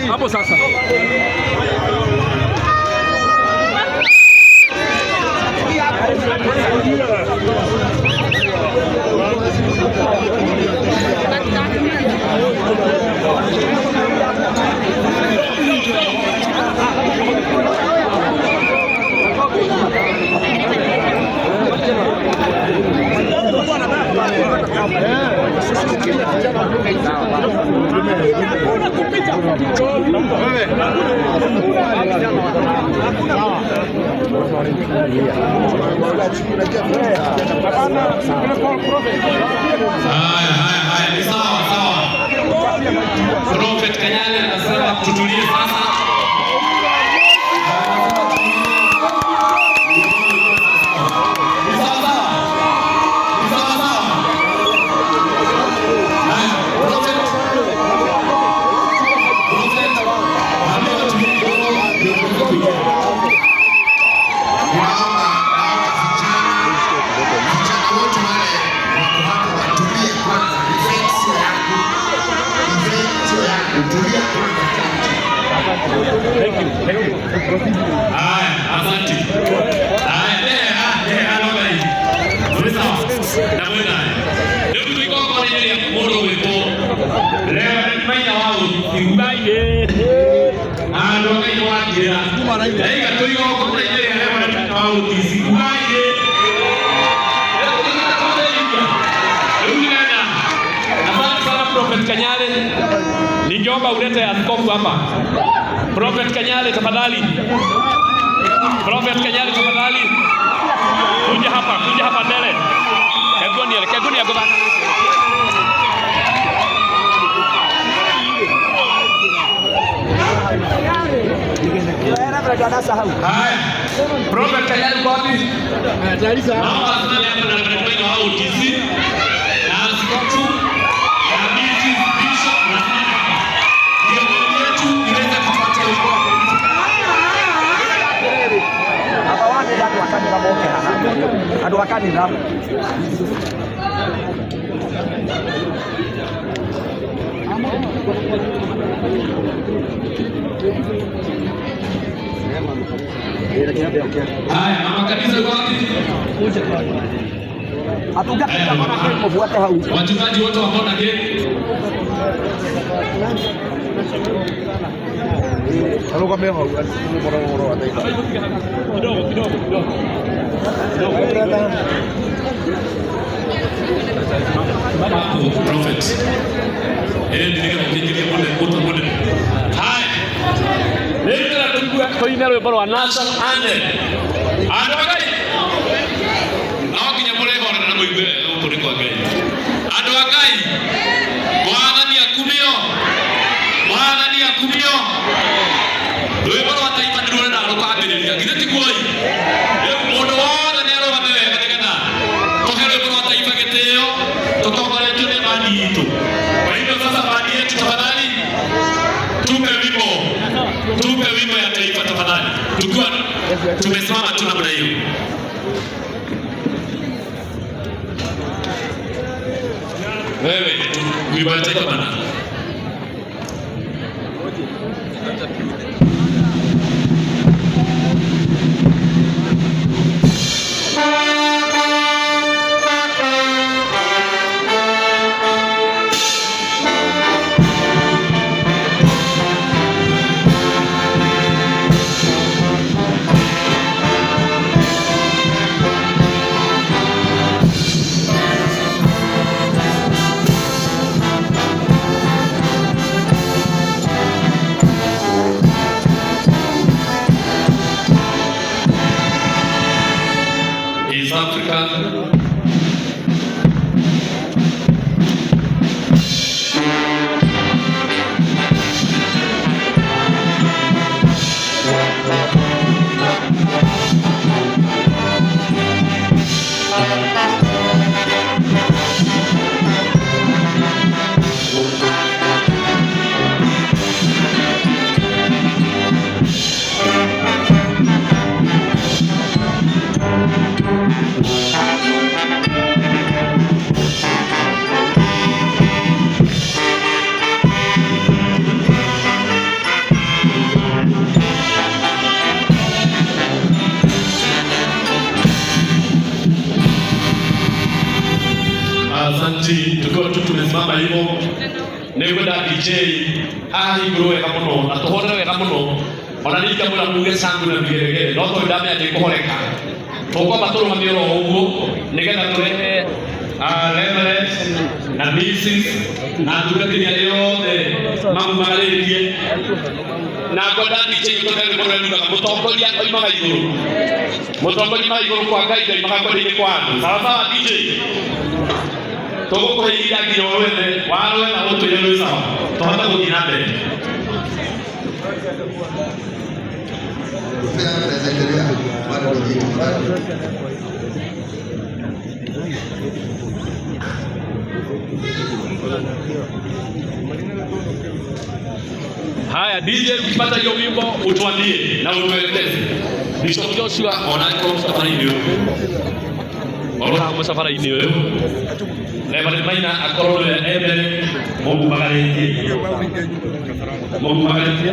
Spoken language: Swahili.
Hapo sasa. Haya, haya, haya, ni sawa sawa. Prophet Kanyale anasema tutulie sasa. Ni sawa sawa. Ni sawa sawa. Haya, Prophet. Prophet, waambie watulie kidogo ndio tuweze kuingia. Ninaomba vijana wote wale wako hapo watulie kwanza. Event sio yangu, event sio yangu, tulia kwanza kila mtu. Haya, asante. Haya, aloga hii. Nĩ sawa. Na mwena. Rĩu tũigongona rĩa mũndũ gwĩtwo Reverend Maina wa Gũtigugairĩ. Andũ a Ngai nĩwakĩra. Ndaiga tũigongona-inĩ rĩa Reverend Maina wa Gũtigugairĩ. Rĩu nĩgetha. Asante sana, Prophet Kanyale. Ningeomba ulete askofu hapa. Prophet Kanyale, tafadhali. Prophet Kanyale, tafadhali. Kuja hapa mbele. Kegoni, kegoni agoba. Haya. Prophet Kanyale uko wapi? Naomba asimame hapa na Reverend Maina wa OTC na askofu na Mrs. Bishop na hapa. Ndio yetu iweze kutupatia wimbo wa Aba wanĩra andũ a kanitha moke haha, andũ a kanitha. Haya, mama kanisa uko wapi? Atungatĩri a Born Again mũbuate hau. Wachungaji wote wa Born Again. Arũgame hau mũrogoro wa taifa. Kidogo kidogo kidogo. Hapo Prophet. Ndio ndio ndio ndio. Haya. Rĩu tũrenda tũigue tũine rwĩmbo rwa national anthem. Andũ a Ngai. No nginya mũrĩhorera na mũigue wega gũkũ nĩ kwa Ngai. Andũ a Ngai. Mwathani akumio. Mwathani akumio. Rwĩmbo rwa taifa nĩ ruo rũkambĩrĩria. Githĩ tiguo? Rĩu mũndũ wothe nĩ arũgame wega nĩgetha tũhe rwĩmbo rwa taifa gĩtĩo tũtongoretio nĩ bandi itũ. Kwa hivyo sasa bandi yetu, tafadhali tupe wimbo ya taifa tafadhali, tukiwa Tukibatia bana. East Africa. Asanti, tukiwa tu tumesimama hivyo nĩngwenda DJ haha hingũrwo wega mũno na tũhũrĩre wega mũno ona nĩ ingĩamwĩra muge sangu na vigeregere no tondũ ndamenya ndĩkũhoreka tũkwamba tũrũgamie oro ũguo nĩgetha tũrehe Reverend na Mrs na atungatĩri arĩa othe mamumagarĩtie na ngwenda DJ gũthe rwĩmbo rũrĩa rugaga mũtongoria oimaga igũrũ mũtongoria oimaga igũrũ kwa Ngai ndoimaga kwenda-inĩ kwa andũ sawa sawa DJ tũgũkũhe ihinda nginya ũrwethe warwetha ũtwĩre rwĩ sawa tũhote gũthiĩ na mbere. Pia tunaweza endelea bado ni kitu bado. Haya, DJ ukipata hiyo wimbo utuambie na utuelekeze. Bishop Joshua onako mũcabara-inĩ ũyũ oro haha mũcabara-inĩ ũyũ Reverend Maina akorwo nĩwe e mbere mũmumagarĩtie mũmumagarĩtie.